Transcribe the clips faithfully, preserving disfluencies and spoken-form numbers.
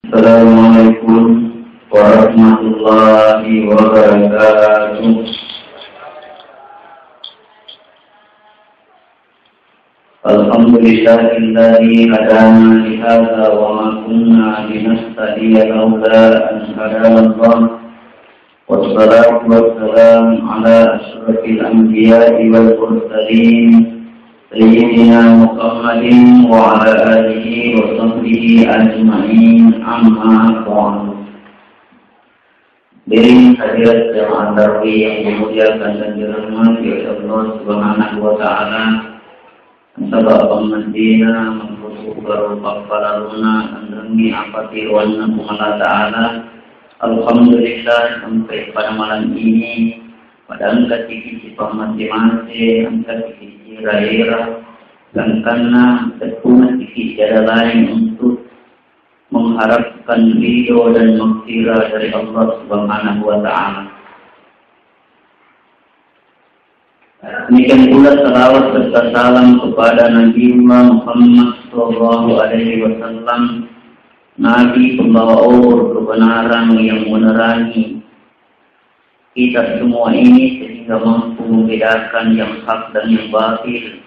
Assalamualaikum warahmatullahi wabarakatuh. Alhamdulillahilladzi hadana lihadza wa ma kunna linahtadiya laula an hadana Allah. Wassalatu wassalamu ala asyrafil anbiya'i wal mursalin, Sayyidina Muhammadin wa ala alihi wa sahbihi ajma'in, amma ba'du. Hadirin hadirat jamaah tarawih yang dimuliakan dan dirahmati oleh Allah Subhanahu wa Ta'ala, nasaba pammaddena mangkusubaru pappalaluna anrengngi apatiroanna Puang Allah Ta'ala. Alhamdulillah, sampai pada malam ini, pada engka tiki sipammasse-masse, engka tiki sira-era, gangkanna teppuna tiki tiada lain untuk mengharapkan ridho dan maghfirah dari Allah Subhanahu wa Ta'ala. Demikian pula salawat serta salam kepada Nabiullah Muhammad sallallahu alaihi wasallam, Nabi pembawa obor kebenaran yang menerangi kita semua ini sehingga mampu membedakan yang hak dan yang batil,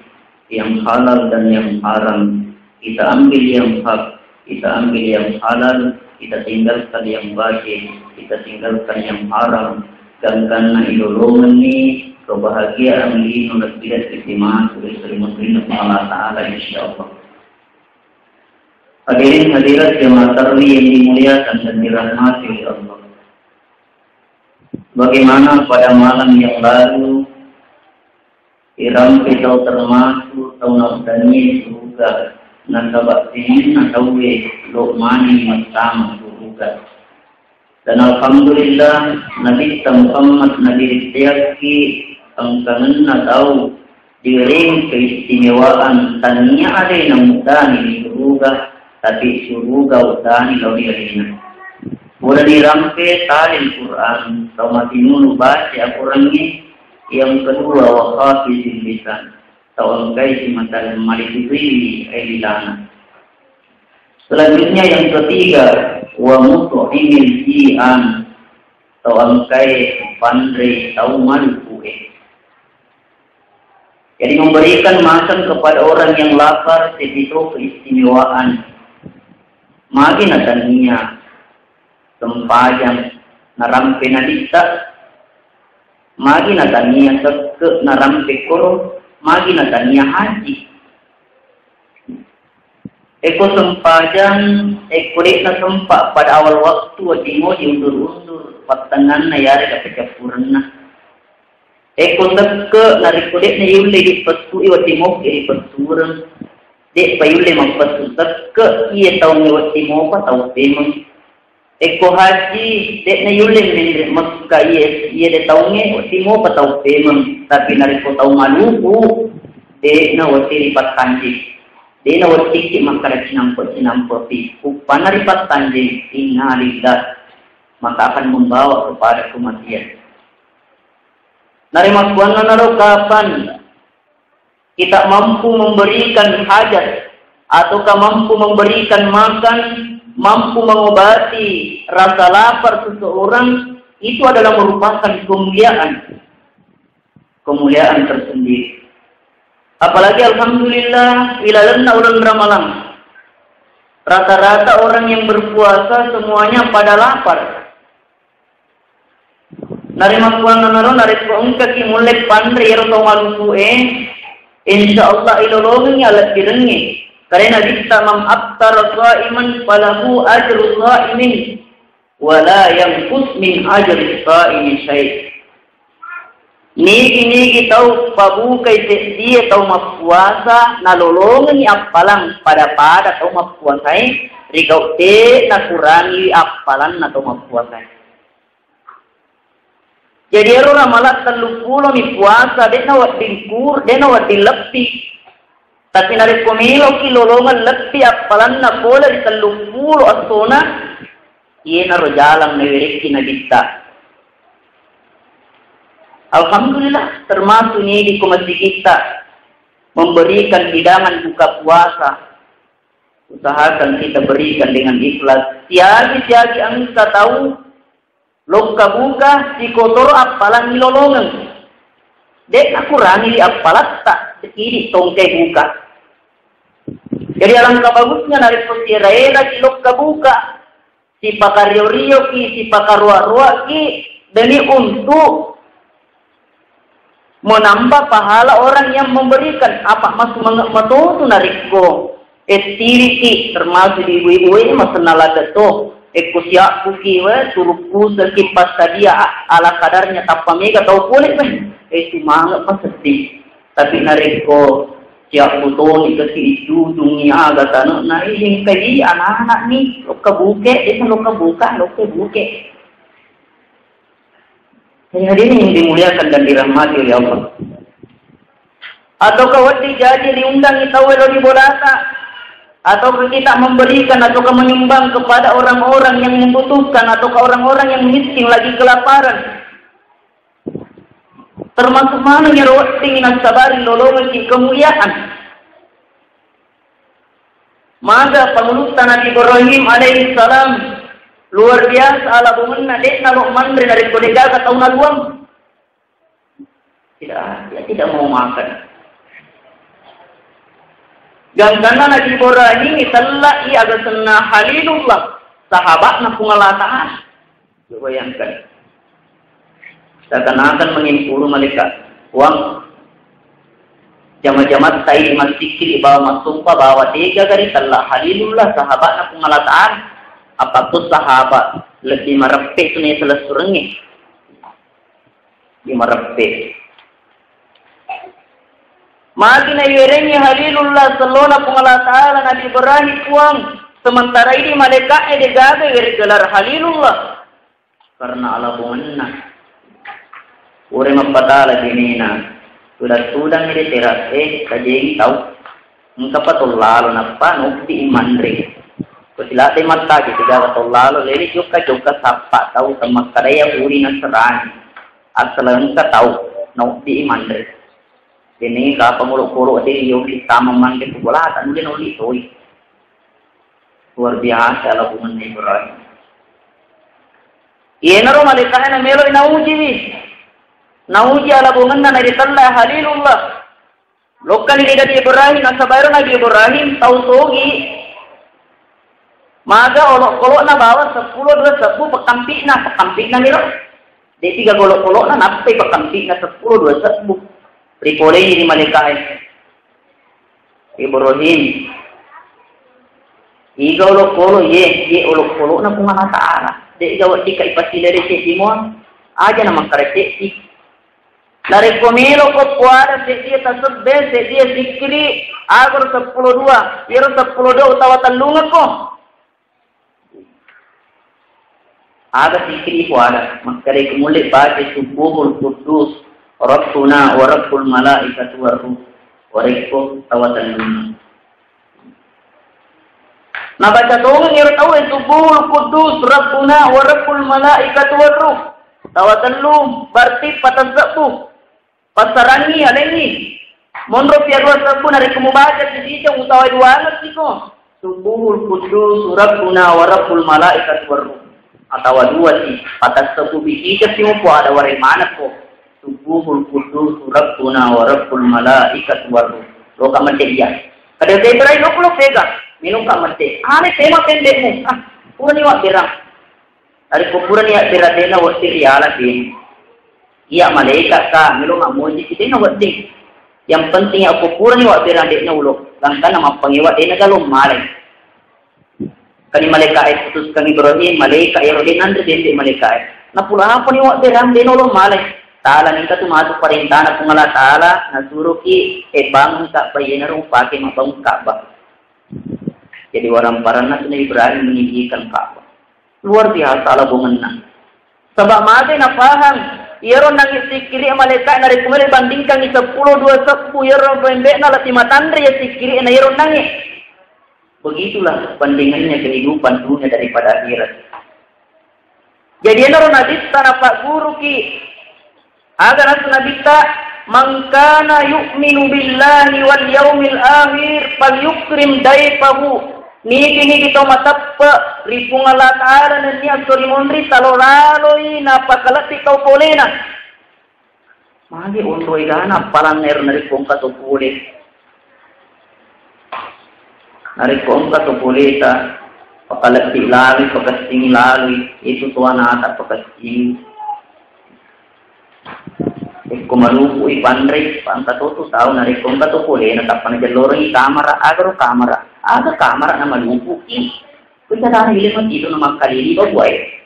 yang halal dan yang haram. Kita ambil yang hak, kita ambil yang halal, kita tinggalkan yang batil, kita tinggalkan yang haram. Gangkanna ilolongenni kebahagiaan lino lebbi-lebbi ri matu ri salimuslimna Allah Ta'ala, insyaallah. Hadirin hadirat jamaah tarawih yang dimuliakan dan dirahmati oleh Allah. Bagaimana pada malam yang lalu, irampe tau termasuk tau nauddangi suruga, nasaba sininna tauwe lo mani mattama suruga. Dan alhamdulillah, Nabitta Muhammad nabirittayakki engkangenna tau diwerengi keistimewaan, tania alena muddani ri suruga, tapi suruga uddani lao ri alena. Purani rampe tali Al-Quran, tau matinulu baca Al-Qurangnge. Yang kedua, wa hafizil lisan, tau engkai simata malitutui ai lilana. Selanjutnya yang ketiga, wa mut'imil jian, tau engkai panre tau maluku'e. Jadi memberikan makan kepada orang yang lapar seddi to keistimewaan. Magi natania sempajang narampe Nabitta, magi natania sekke narampe koro, magi natania haji. Eko sempajang, eko de'na sempa pada awal waktu, wedding moji undur-undur pattennanna yarega pacappurenna. Eko sekke, narekko de'na yulle dipessui, wedding moki dipessureng. De'pa yulle mappessu sekke, iye taungnge wedding mopa tau pemeng. Ekko haji, de'na yulle menre Mekka iye, iye de taungnge, wedding mopa tau pemeng. Tapi narekko tau maluku, de'na wedding ripattanjeng. De'na weddikki makkada cinampe-cinampepi. Uppanna ripattanjeng, innalillah, maka akan membawa kepada kematian. Narimakkuannanaro kapan kita mampu memberikan hajat ataukah mampu memberikan makan, mampu mengobati rasa lapar seseorang, itu adalah merupakan kemuliaan, kemuliaan tersendiri. Apalagi alhamdulillah, ilalenna uleng Ramalang, rata-rata orang yang berpuasa semuanya pada lapar. Narimakkuannanaro, narekko engkaki mulle panre iyaro tau maluku'e, insya Allah ilolongengngi alebbirengnge. Karena Nabitta, "Man aftara sha'iman falahu ajru sha'imin, wa la yanqus min ajri shaimi syai'." Nigi-nigi tau pabukai seddie tau mappuasa, nalolongengngi appalang pada-pada tau mappuasae, rigau de' nakurangiwi appalanna tau mappuasae. Jadi ero Ramalang telluppulo mi puasa, de'na wedding kur-, de'na wedding leppi. Tapi narekko meloki lolongeng leppi appalanna pole ri telluppulo essona, iyenaro jalang nawerekki Nabitta. Alhamdulillah, termasuk ni di ko masigitta memberikan hidangan buka puasa. Usahakan kita berikan dengan ikhlas. Siagi-siagi engka tau lokka buka, sikotoro appalangi lolongeng. De' nakurangi di appalatta, idi tongkai buka. Jadi alangkah bagusnya narekko siera-era si lokka buka, sipakario-rioki, sipakarua-ruaki, demi untuk menambah pahala orang yang memberikan. Apa masumange matotu narekko ettiriki, termasuk di ibu-ibu, eh, masenna ladde to. Ekko siappuki, we, turuppu seki passadia, a-, ala kadarnya tappa mega tau pole, we. Eh, sumange pasetti. Tapi narekko siappu toni kesi ijujungi aga tanekna, eh, engkai anak-anak ni, lokka buke, desa lokka buka, lokka buke. Jadi hadirin yang dimuliakan dan dirahmati oleh Allah. Ataukah wedding jaji diundangi tau elo di bolata? Ataukah kita memberikan ataukah menyumbang kepada orang-orang yang membutuhkan ataukah orang-orang yang miskin lagi kelaparan? Termasuk mana yang wedding nasabari lolongeng kemuliaan? Maga pangulutta Nabi Ibrahim alaihi salam luar biasa alabongenna, de'na lo manre narekko de'gaga tau naluang. Tidak, dia tidak mau makan. Gangkanna Nabi Ibrahim itella i aga senna Khalilullah, sahabatna Puang Allah Ta'ala. Coba bayangkan. Seakan-akan mengimpuru malaikat. Puang, jama-jama tai massikkiri bawa massumpa bawa tega gari tella Khalilullah sahabatna Puang Allah Ta'ala. Apa tu sahabat lebih merepe tu ne selessurengnge. Di merepe. Magi naiwerengngi Khalilullah sellona Puang Allah Ta'ala Nabi Ibrahim, Puang, sementara ini malaikatnya de'gaga iwereng gelar Khalilullah. Karena alabongenna. Pura mappatala benena. Tudang-tudang ri teras e, tajengi tau. Engkapa tollalo nappa nobbi manre. Ko siladde mattaji de'gaga tollalo, lele jokka-jokka sappa tau temmakkadaya uri naserani. Asal engka tau nobbi manre. Dene kapa molo-polo de yogi tama manre ku bolata, nule noli toi. Luar biasa alabongenna Ibrahim. Iyenaro malaika'e nameloi naujiwi. Nauji alabongenna naritella Khalilullah. Lokkani ri Nabi Ibrahim, nasaba ero Nabi Ibrahim tau sogi. Maga olokkolokna bawa seppulo dua sebbu pekkampi'na, pekkampi'na miro. De' tiga olokkolokna nappai pekkampi'na seppulo dua sebbu. Ripolei ri malaika'e. Ibrahim, iga olokkolok, ye, ye olokkolokna Puang Allah Ta'ala. De' iga weddikka ipasilere seddi mua, aja na makkare seddi. Narekko melo ko puada seddi tasebbe, seddi sikkiri, agaro seppulo dua, yero seppulo dua utawa tellungekko. Aga sikkiri puada, makkedai ko mulle baca Subbuhul Quddus Rabbuna wa Rabbul Malaikatu Warruh, warekko tawa tellunna. Nabaca tongeng ero tauwe Subbuhul Quddus Rabbuna wa Rabbul Malaikatu Warruh, tawa tellu, berarti patang sebbu. Passarangi alengngi. Monropi arua sebbu narekko mubaca sisita utawa duangettiko. Subbuhul Quddus Rabbuna wa Rabbul Malaikati Warruh. Atawa duasi, patassebu bikikasi mupo ada wareng manekko. Subbuhul Quddus Rabbuna wa Rabbul Malaikati Warruh. Loka medde iya. Kada Ibrahim lo pega. Minum ka medde. Ane tema pendekmu. Ah, purani wabberang. Narekko purani abbera de'na wedding riala de'na. Iya malaika'ka melo mammuji ki de'na wedding. Yang penting akko purani wabbera de'na ulo, gangkanna mappangewa de'na galo malai. Kani malaika'e putuskan Ibrahim, malaika ero de'na anre bembe malaika'e. Napula apani wabbera de'na ulo malai. Taala nengka tu matu parentana Puang Allah Taala nasuroki e bangun Ka'bah, iyanaro upake mabbangun Ka'bah. Jadi waramparanna tu Nabi Ibrahim meninggikan Ka'bah. Luar biasa alabongenna. Saba' magi napahang, iyaro nangi sikkiri malaika narekko melo bandingkangi seppulo dua sebbu iyaro pembe'na, lebbi matanre iya sikkiri na iyaro nangi. Begitulah bandingannya kehidupan dunia daripada akhirat. Jadi enaro nabitta napagguruki. Aga nasu nabitta, "Man kana yu'minu billahi wal yaumil akhir falyukrim daifahu." Nigi-nigi tau mateppe' ri Puang Allah Ta'ala nennia esso ri monri talo laloi napakalebbi tau polena. Magi onroi gana appalanna ero narekko engka to pole. Narekko engka to poleta, pakalebbi laloi, pakessingi laloi, itu to anata pakessingi. Ekko malupu'i panrei, pangka to tu tau narekko engka to polena, tappa najellorengi kamara, aga ro kamara, aga kamara namalupu'i. Kucarana ile matido namakkalili babuae.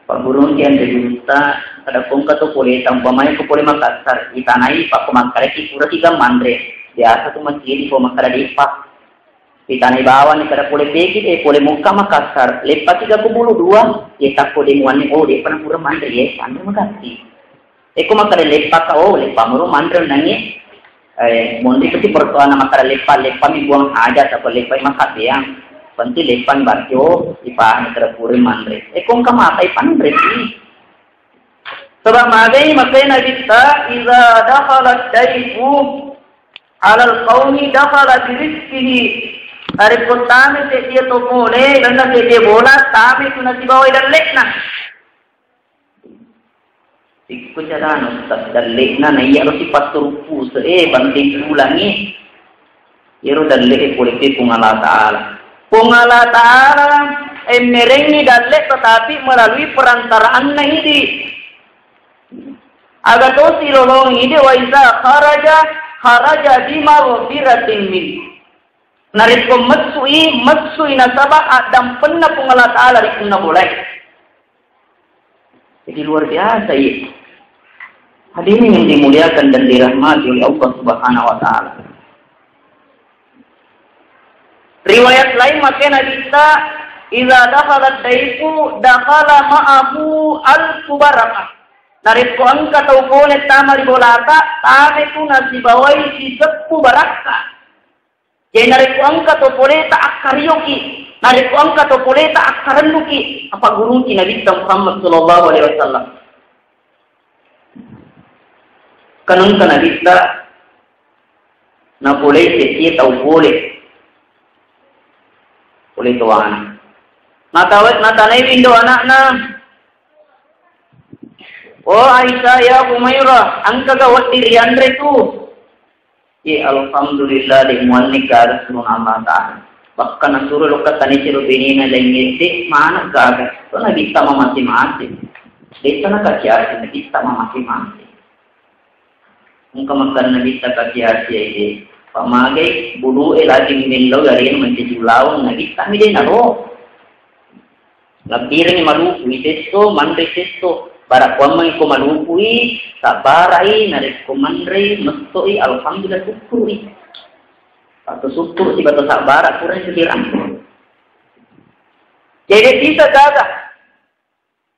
Paggurungki anre gurutta, kada kongka to pole, tampamai ko pole Makassar, itanai pakko makkareki puraki ga manre. Biasa tu masigi ko makkada depa. Itanai bawang ni kada pole pegi, eh, pole mokka Makassar, leppaki ga ko bulu dua, ye takko de muanni, oh, depa na pura manre, ye, panre magatti. Eko makkada leppaka, oh, leppa muro manre nangi. Eh, monri peti persoalan makkada leppa, leppa mi buang hajat atau leppa makkada yang penting leppa mi barjo, ipahami kada pura manre. Eko engka mata ipanre sih. Sebab magai makai Nabi ta, "Iza dakhalat daifu alal qaumi dakhala birizqihi." Narekko tame seddie to pole, lalenna seddie bola, tame tu nasibawai dalle'na. Sikko carana Ustaz, dalle'na na iyaro sipatturuppu se, eh, banteng tulangi. Iyaro dalle'e pole pe Puang Allah Ta'ala. Puang Allah Ta'ala, eh, merengi dalle tetapi melalui perantaraanna idi. Aga tosi lolong idi, wa iza kharaja, kharaja bima ghafiratin min. Narekko messui, messui nasaba addampenna Puang Allah Ta'ala ri punna bolae. Jadi luar biasa, iya. Hadirin yang dimuliakan dan dirahmati oleh Allah Subhanahu wa Ta'ala. Riwayat lain makkeda Nabitta, "Idza dakhalat daifu dakhala ma'ahu alfu barakah." Narekko engka tau pole tama ri bolata, tame tu nasibawai siseppu barakka. Jadi narekko engka to poleta akkarioki, narekko engka to poleta akkarennuki, apa gurungki Nabitta Muhammad sallallahu alaihi wasallam. Kan engka Nabitta napolei seddie tau pole, pole toana. Natawe-, natanaiwi indo anakna, "Oh Aisyah, ya Humairah, engkaga wedding rianre tu?" Ye, alhamdulillah, de muanni gaga surona Allah Ta'ala. Bahkan nasuro lokka tanai siro benena laingnge, de mana gaga. To Nabitta mamase-mase. De tana kasiasi, Nabitta mamase-mase. Engka makkeda Nabitta kasiasi, de. Pamagai bulu e lagi mellau gari mancaji ulaweng, Nabitta mi de naro. Labbirengngi malupui sesso, manre sesso. Bara kuammengngi ko malupui, sabbarai, narekko manrei, messoi, alhamdulillah, sukkurui. Atau sukkuru sibato sabbara, kurang sirang. Jadi bisa gaga.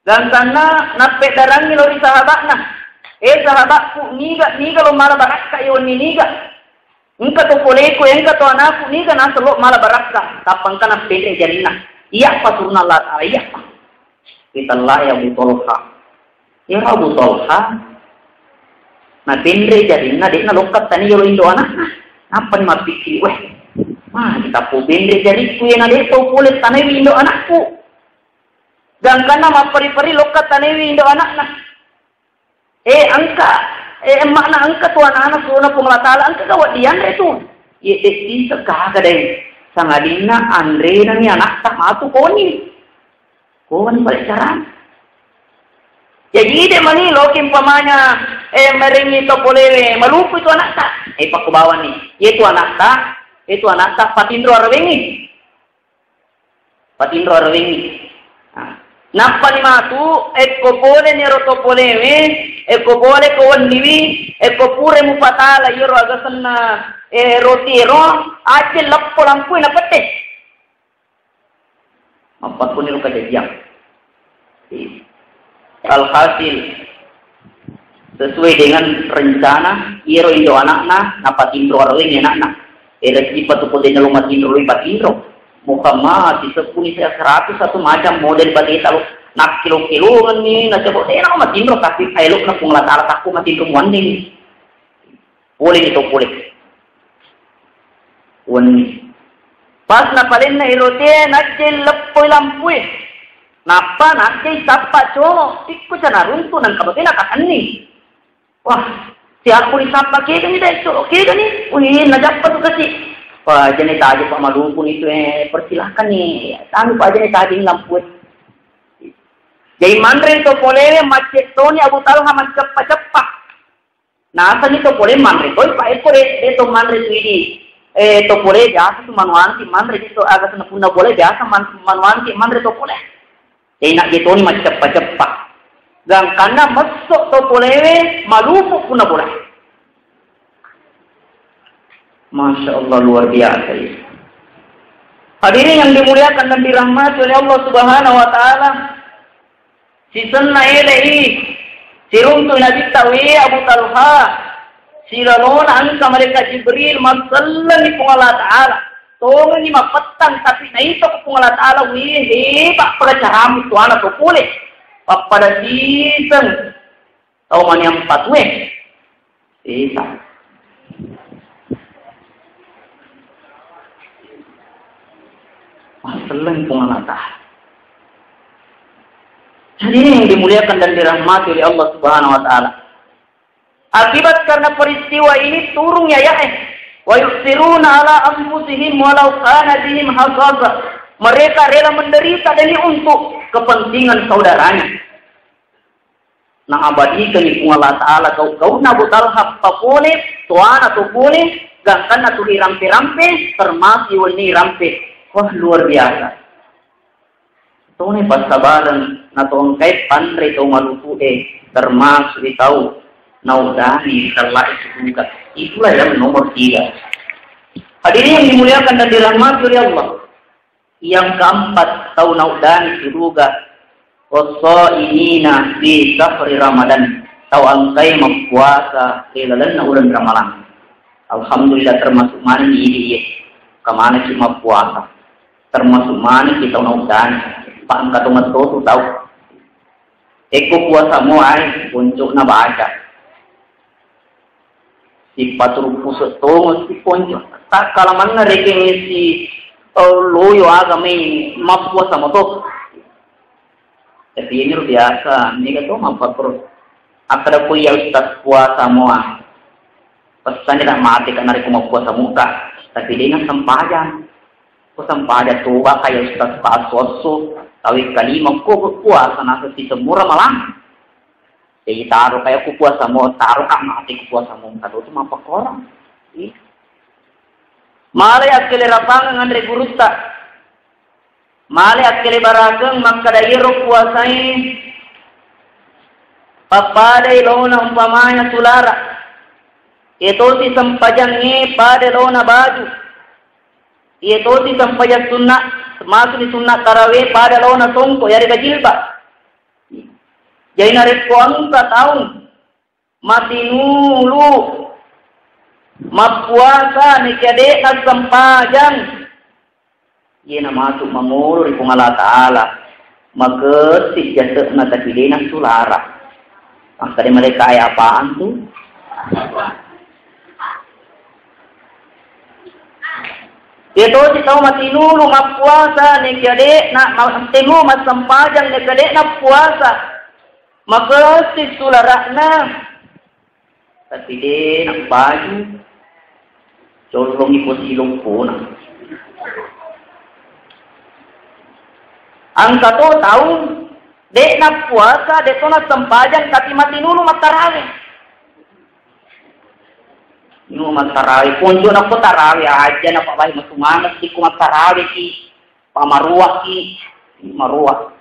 Gangkanna nappeddarangngi lao ri sahaba'na. Eh, sahaba'ku, niga, niga lo mala barakka i wenni niga. Engka to poleku, engka to anakku, niga naseng lo mala barakka. Tappa engka nappenre jarinna. Iyappa surona Allah Ta'ala, iyappa. Ritellai Abu Tolha. Iyaro Abu Tolha, napenre jarinna, de'na lokka tani yolo indo anakna. Nappani mappikkiri, weh, magi tappo penre jarikku, iyana de tau pole tanaiwi indo anakku. Gangkanna mapperi-peri lokka tanaiwi indo anakna. Eh, engka, eh, emma'na engka tu anana surona Puang Allah Ta'ala, engka ga wedding yanre tu. Ye, de, bisa gaga deng. Sangadinna anrena mi anakta matu koni. Koni pale carana. Jadi de mani loki umpamanya, eh, merengngi to polewe, malupu itu anakta. Eh, pakko bawani. Ye tu anakta, ye tu anakta patinro arawengngi. Patinro arawengngi. Nah, nappani matu, ekko pole ni ero to polewe, ekko pole ko wenniwi, ekko pure mupatala iyaro agasenna, eh, roti ero, aje leppo lampui napette. Mappakkuni ro kajajiang. Alhasil, sesuai dengan rencana, iyaro indo anakna, napatinro araweng anakna. Era sipa tu kode nalo matinro, lui patinro. Muka mati, sepuni saya seratus satu macam model bateta lo. Nakkilo-kilongan ni, nacabo, eh, nako matinro, tapi elok na Puang Allah Ta'ala takku matinro muandeng. Pole ni to pole. Wenni. Pas napalenna irotie, najjai leppoi lampue. Nappa najjai sappa colo, tikku ca naruntu, nangka bage nakakenni. Wah, siappu ni sappa, kegani dai colo, kegani. Wih, najappa tu kasi. Wah, jane taje Pak malupu ni tu, eh, persilakan ni. Anu Pak, jane taje lampue. Jadi manre to polewe, macet toni Abu Talha manceppa-ceppa. Nasenni to pole manre toi, Pak, eko de, de to manre tu idi. Eh, to pole biasa tu manuanti manre tu, aga senna punna pole biasa man-, manuanti manre to pole. Jadi nak getoni macceppa-ceppa. Gangkanna messo to polewe malupu punna bola. Masya Allah, luar biasa ya. Hadirin yang dimuliakan dan dirahmati oleh Allah Subhanahu wa Ta'ala, sisenna ele'i, siruntu Nabitta, we Abu Talha, silalona engka malaikat Jibril, massellenni Puang Allah Ta'ala. Tongengi mapettang, tapi naita ko Puang Allah Ta'ala, we, heba pada caramu tuana to pole. Pappada siseng tau mani ampatue. Sisa. Wah, selleng Puang Allah Ta'ala. Jadi ini yang dimuliakan dan dirahmati oleh Allah Subhanahu wa Ta'ala. Akibat karena peristiwa ini turun ya ya eh. Wa yusiruna ala anfusihim walau kana bihim khasasah. Mereka rela menderita demi untuk kepentingan saudaranya. Naabadikenni Puang Allah Ta'ala gau-gauna Abu Talha papole, toana to pole, gangkanna tuli rampe-rampe, termasuk wenni rampe. Wah, luar biasa. Tone passabareng na to engkai panre to malupu'e, termasuk di tau naudani sellae suruga. Itulah yang nomor tiga. Hadirin yang dimuliakan dan dirahmati oleh Allah. Yang keempat, tau naudani suruga, wassaimina fi syahri Ramadan, tau engkai mappuasa ri lalenna uleng Ramalang. Alhamdulillah, termasuk maneng idi iye, kamanaki mappuasa, termasuk maneki tau naudani, pa engka to metto tu tau. Ekko puasa mo ai, puncukna baca. Sipaturu pusuk tongo si ponco. Takkala manna rekeng si, eh, loyo aga mai mappuasa moto. Tapi ini biasa, mega to mappakro. Akkada ko iya ustaz puasa moa. Pesannya dah mati karena reko mappuasa muka. Tapi dia ingat sempajang. Ko sempajang toba kaya ustaz pasu-asu. Tawi kalima ko puasa nasa si semura malam. Jadi taro kaya ku puasa mo, taro ka mate ku puasa mo, engka to tu mappakorang. Ih. Male akkele rapangeng anre gurutta. Male akkele barakeng makkada iyaro puasae pappadai laona umpamanya sulara. Iye tosi sempajangnge pada laona baju. Iye tosi sempajang sunna, termasuk ni sunna tarawe pada laona songko, yarega jilbab. Jadi narekko engka tau matinulu mappuasa nekia de'na sempajang, iyena matu mangolo ri Puang Allah Ta'ala, makessi jase'na tapi de'na sulara. Makkeda malaika e, apaan tu? Iya tosi tau matinulu mappuasa, nekia de'na, matinulu massempajang, nekia de'na puasa. Makessi sulara'na. Tapi de'na baju. Collongi posi lompona. Engka to tau, de'na puasa, de'to nassempajang, tapi matinulu mattarawe. Inu mattarawe, konjo nako tarawe aja, napa bahi matu maneng siko mattarawe ki, pamaruwa ki, maruwa.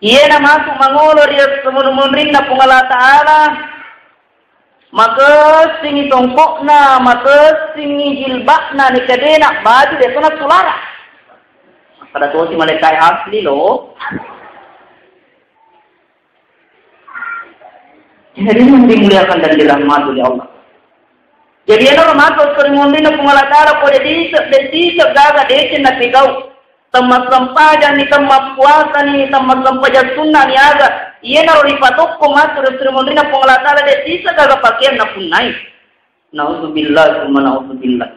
Iye namatu mangolo ri esso munrinna Puang Allah Ta'ala, makessingi tongkokna, makessingi jilbabna, nekia de'na baju, de'to nassulara. Pada tosi malaika e, asli lo. Jadi yang dimuliakan dan dirahmati oleh Allah. Jadi iyana ro matu esso ri munrinna Puang Allah Ta'ala, ko de' siseng, de' siseng gaga deceng napigau. Temmassempajang ni, temmappuasa ni, temmassempajang sunna ni aga. Iyana ro ripatokko matu ri esso ri munrinna Puang Allah Ta'ala, de' siseng gaga pakeang napunnai. Nauzubillah, summa nauzubillah.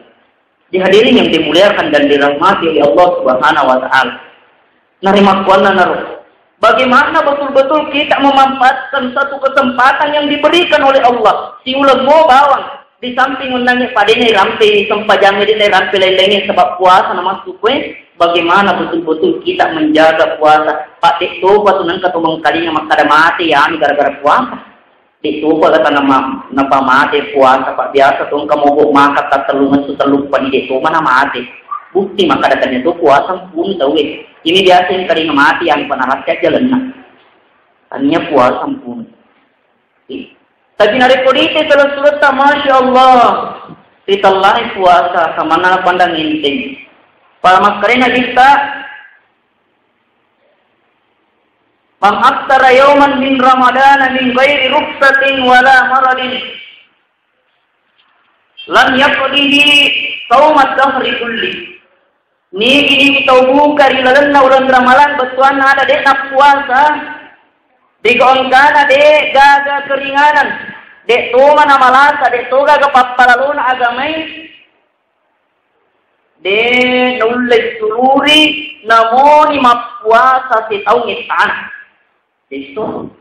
Jadi hadirin yang dimuliakan dan dirahmati oleh Allah Subhanahu wa Ta'ala. Narimakkuannanaro, bagaimana betul-betul kita memanfaatkan satu kesempatan yang diberikan oleh Allah? Siuleng mo bawang, di samping onnangnge padena irampe sempajang, dena irampe lain-lainnya sebab puasa na massu koe. Bagaimana betul-betul kita menjaga puasa? Pak, de' topa tu nengka tu mengkalinga makkada mate yani gara-gara puasa. De' topa kata nama, napa mate puasa, Pak. Biasa tu engka mogok maka ka tellungessu telluppa di de' toma na mate. Bukti makkada tania tu puasa mpun tau e. Ini biasa yang teringa mati yang pernah rakyat jalanna. Tania puasa mpun. Tapi narekko dite tala suretta, Masya Allah, ritellai puasa, samanna pandang enteng. Para makkarena kita, "Man aftara yauman min Ramadana min ghairi ruksatin wala maradin, lam yaqdihi sauma dahri kulli." Nigi-nigi tau buka ri lalenna uleng Ramalang, bettuanna ada de' nappuasa, ri engkana de' gaga keringanan, de' toma namalasa, de' to gaga pappalalona agamai, de' naulle suluri namoni mappuasa sitaung ettana. Itu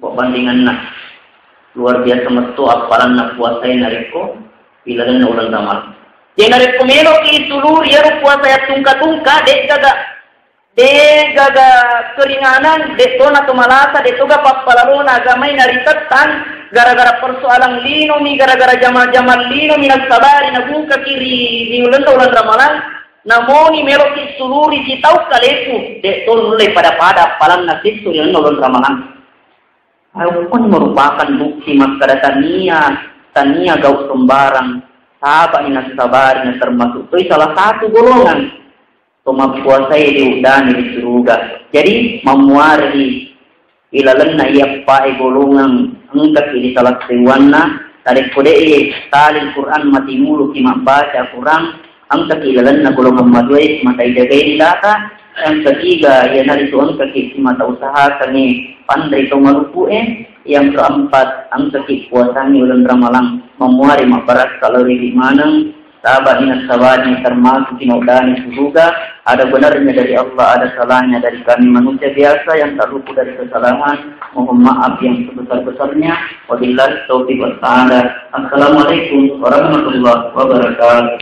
perbandinganna. Luar biasa metto appalanna puasae narekko ilalenna uleng Ramalang. Jadi narekko meloki suluri iyaro puasa yattungka-tungka, de' gaga, de' gaga keringanan, de' tona to malasa, de' toga pappalalona agamai naritettang gara-gara persoalan linomi, gara-gara jamal-jamal linomi nassabari nabukaki ri, ri ulenna uleng Ramalang. Namoni meloki suluri sitau kaleku, de' to nulle pada-pada appalanna sissu ri uleng Ramalang. Ayo, pun merupakan bukti makkada tania, tania gau sembarang, sabani nassabari na termasuk toi salah satu golongan to mappuasae diuddani di suruga. Jadi, mammuari ilalenna iyappae golongang engkaki ri salassewanna, narekko de'e tali Quran matimuluki mabbaca Quran, engkaki ilalenna golongang maduae mata ijagai ri laka. Yang ketiga, iyanaritu engkaki simata usahakangngi panre to malupu'e. Yang keempat, engkaki puasangngi uleng Ramalang, mamuari mabbarakka lao ri maneng. Sabani nassabani termasuk kinauddani suruga. Ada benarnya dari Allah, ada salahnya dari kami manusia biasa yang tak luput dari kesalahan. Mohon maaf yang sebesar-besarnya. Wabillahi taufiq was sa'adah. Assalamualaikum warahmatullahi wabarakatuh.